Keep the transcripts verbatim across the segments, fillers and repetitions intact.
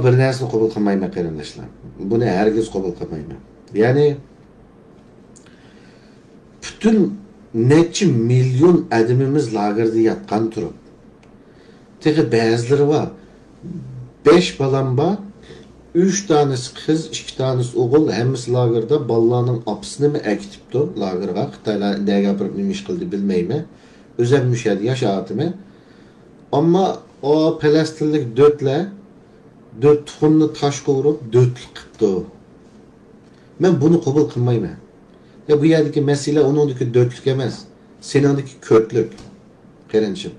بىر نەرسىنى قوبۇل قىلمايمەن، قېرىنداشلار. بۇنى ھەرگىز قوبۇل قىلمايمەن. يەنى، پۈتۈن نەچچە مىليون ئادىمىمىز لاگېردا ياتقان تۇرۇپ، تېخى بەزىلىرى بار، بەش بالام بار، ئۈچ دانىسى قىز، ئىككى دانىسى ئوغۇل، ھەممىسى لاگېردا، بالىلارنىڭ ئاپىسىنىمۇ ئەكېتىپتۇ لاگېرغا، خىتايلار نەگە ئاپىرىپ نېمە ئىش قىلدى بىلمەيمەن. ئۆزۈم مۇشۇ يەردە ياشاۋاتىمەن. ئەمما ئۇ پەلەستىنلىك دۆتلەر، دۆت تۇخۇمنى تاشقا ئۇرۇپ، دۆتلۈك قىپتۇ. مەن بۇنى قوبۇل قىلمايمەن. يا، بۇ يەردىكى مەسىلە ئۇنىڭدىكى دۆتلۈك ئەمەس، سېنىڭدىكى كۆتلۈك، قېرىندىشىم.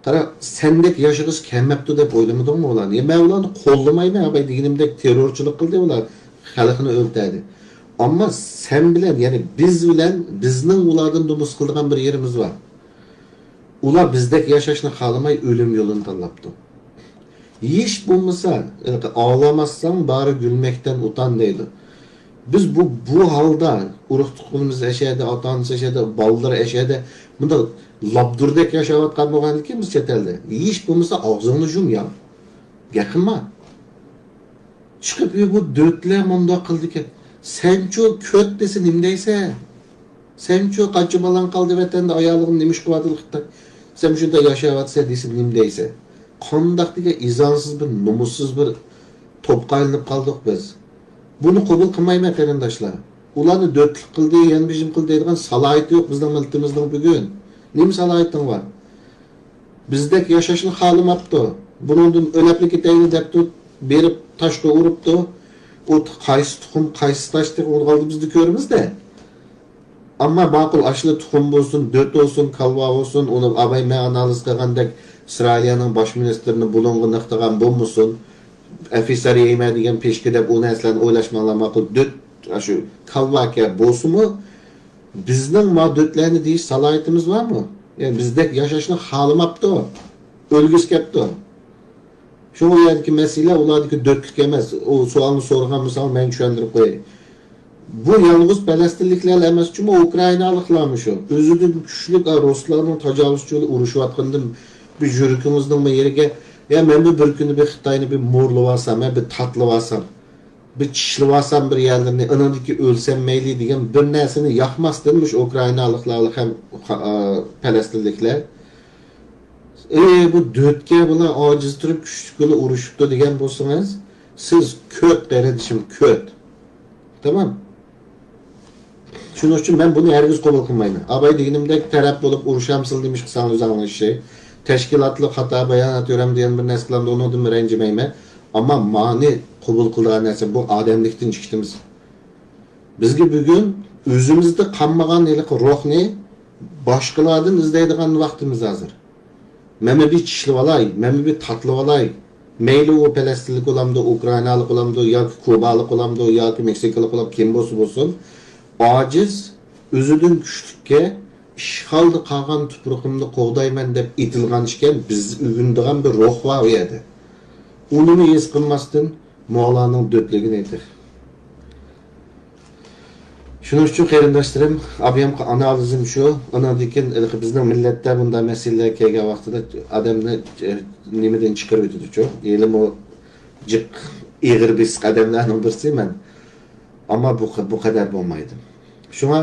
قارا، سەندەك ياشىغۇسى كەلمەپتۇ دەپ ئويلىمىدىڭمۇ ئۇلارنى؟ يا، مەن ئۇلارنى قوللىمايمەن، ھە، دېگىنىمدەك تېررورچىلىق قىلدى ئۇلار، خەلقنى ئۆلتۈردى. ئەمما سەن بىلەن، يەنى بىز بىلەن، بىزنىڭ ئۇلاردىن نومۇس قىلىدىغان بىر يېرىمىز بار. ئۇلار بىزدەك ياشاشنى خالىماي، ئۆلۈم يولىنى تاللاپتۇ. ھېچ بولمىسا، ھېلىقى، «ئاغلىماسساڭ، بارى گۈلمەكتىن ئۇتان» دەيدۇ. بىز بۇ، بۇ ھالدا، ئۇرۇق-تۇغقىنىمىز ئەشەدە، ئاتا-ئانىسى ئەشەدە، بالىلىرى ئەشەدە، مۇنداق لابدۇردەك ياشاۋاتقان بولغاندىكىن بىز چەت ئەلدە، ھېچ بولمىسا ئاغزىڭنى يۇم يا. گەپ قىلما. چىقىپ، «ئۆي، بۇ دۆتلەر مۇنداق قىلدىكەن.» سەنچۇ كۆت دېسە نېمە دەيسەن؟ سەنچۇ قانچە بالاڭ قالدى ۋەتەندە، ئايالىڭ نېمە ئىش قىلىۋاتىدۇ خىتاي؟ سەن مۇشۇنداق ياشاۋاتىسەن دېسە نېمە دەيسەن؟ قانداق دېگەن ئىزانسىز بىر، نومۇسسىز بىر توپقا ئايلىنىپ قالدۇق بىز. بۇنى قوبۇل قىلمايمەن، قېرىنداشلار. ئۇلارنى دۆتلۈك قىلدى، يەنە بىر نېمە قىلدى دەيدىغان سالاھىيىتى يوق بىزنىڭ مىللىتىمىزنىڭ بۈگۈن. نېمە سالاھىيىتىڭ بار؟ بىزدەك ياشاشنى خالىماپتۇ. بۇنىڭدىن ئۆلەپلا كېتەيلى دەپتۇ، بېرىپ تاشقا ئۇرۇپتۇ. ئۇ قايسى تۇخۇم، قايسى تاش تېخى ئۇنىڭ ئالدىدا بىزدە كۆرىمىز-دە. ئەمما ماقۇل، ئاشۇلا تۇخۇم بولسۇن، دۆت بولسۇن، كالۋا بولسۇن، ئۇنى ئاباي مەن ئانالىز قىلغاندەك ئىسرائىلىيەنىڭ باش مىنىستىرىنى بۇلۇڭغا نىقتىغان بولمىسۇن، ئەفىسەر يەيمەن دېگەن پېشكە دەپ ئۇ نەرسىلەرنى ئويلاشماڭلار ماقۇل. دۆت، ئاشۇ كالۋاكە بولسىمۇ، بىزنىڭ ما دۆتلەرنى دېيىش سالاھىيىتىمىز بارمۇ؟ يەنى بىزدەك ياشاشنى خالىماپتۇ، ئۆلگۈسى كەپتۇ. شۇڭا ئۇ يەردىكى مەسىلە ئۇلاردىكى دۆتلۈك ئەمەس. ئۇ سوئالنى سورىغان بولساڭ، مەن چۈشەندۈرۈپ قوياي. بۇ يالغۇز پەلەستىنلىكلەر ئەمەس، جۇمۇ ئۇكرائىنالىقلارمۇ شۇ. ئۆزىدىن كۈچلۈك، ئا، رۇسلارنىڭ تاجاۋۇزچىلىرى ئۇرۇشۇۋاتقىنىدىن بىر يۈرىكىڭىزنىڭ بىر يېرىگە، يا مەنمۇ بىر كۈنى بىر خىتاينى بىر مورلىۋالسام، يا بىر تاتلىۋالسام، بىر چىشلىۋالسام بىر يەرلىرىنى، ئانىڭدىن كېيىن ئۆلسەم مەيلى دېگەن بىر نەرسىنى ياقماستىن مۇشۇ ئۇكرائىنالىقلار ھەم، ئا، پەلەستىنلىكلەر، ئى، بۇ دۆتكە بۇلار ئاجىز تۇرۇپ كۈچلۈك بىلەن ئۇرۇشۇپتۇ دېگەن بولسىڭىز، سىز كۆت، قېرىندىشىم، كۆت. تامام. شۇنىڭ ئۈچۈن مەن بۇنى ھەرگىز قوبۇل قىلمايمەن. ئاباي دېگىنىمدەك تەرەپ بولۇپ ئۇرۇشامسىز نېمە ئىش قىلساڭ ئۆزۈڭنىڭ ئىشى. تەشكىلاتلىق خاتا بايانات بېرەم دېگەن بىر نەرسە قىلامدۇ، ئۇنىڭدىن رەنجىمەيمەن. ئەمما مانى قوبۇل قىلىدىغان نەرسە بۇ ئادەملىكتىن چىقتىمىز. بىزگە بۈگۈن ئۆزىمىزدە قالمىغان ھېلىقى روھنى باشقىلاردىن ئىزدەيدىغان ۋاقتىمىز ھازىر. مەنمۇ بىر چىشلىۋالاي، مەنمۇ بىر تاتلىۋالاي. مەيلى ئۇ پەلەستىنلىك بولامدۇ، ئۇكرائىنالىق بولامدۇ، ياكى كۇبالىق بولامدۇ، ياكى مېكسىكىلىق بولامدۇ، كىم بولسا بولسۇن، ئاجىز، ئۆزىدىن كۈچلۈككە، ئىشغالدا قالغان تۇپرىقىمنى قوغدايمەن دەپ ئېتىلغان ئىكەن، بىز ئۆگىنىدىغان بىر روھ بار ئۇ يەردە. ئۇنىمۇ ھېس قىلماستىن، مولانىڭ دۆتلۈكىنى ئېيتىڭ. شۇنىڭ ئۈچۈن قېرىنداشلىرىم، ئابىيامقا ئانالىزىم شۇ. ئاناندىن كېيىن ھېلىقى بىزنىڭ مىللەتتە بۇنداق مەسىلىلەر كەلگەن ۋاقتىدا ئادەمنى، ئە، نېمىدىن چىقىرىۋېتىدۇچۇ. ھېلىمۇ جىق ئېغىر بېسىق ئادەملەرنىڭ بىرسى مەن. ئەمما بۇ، بۇ قەدەر بولمايدۇ. شۇڭا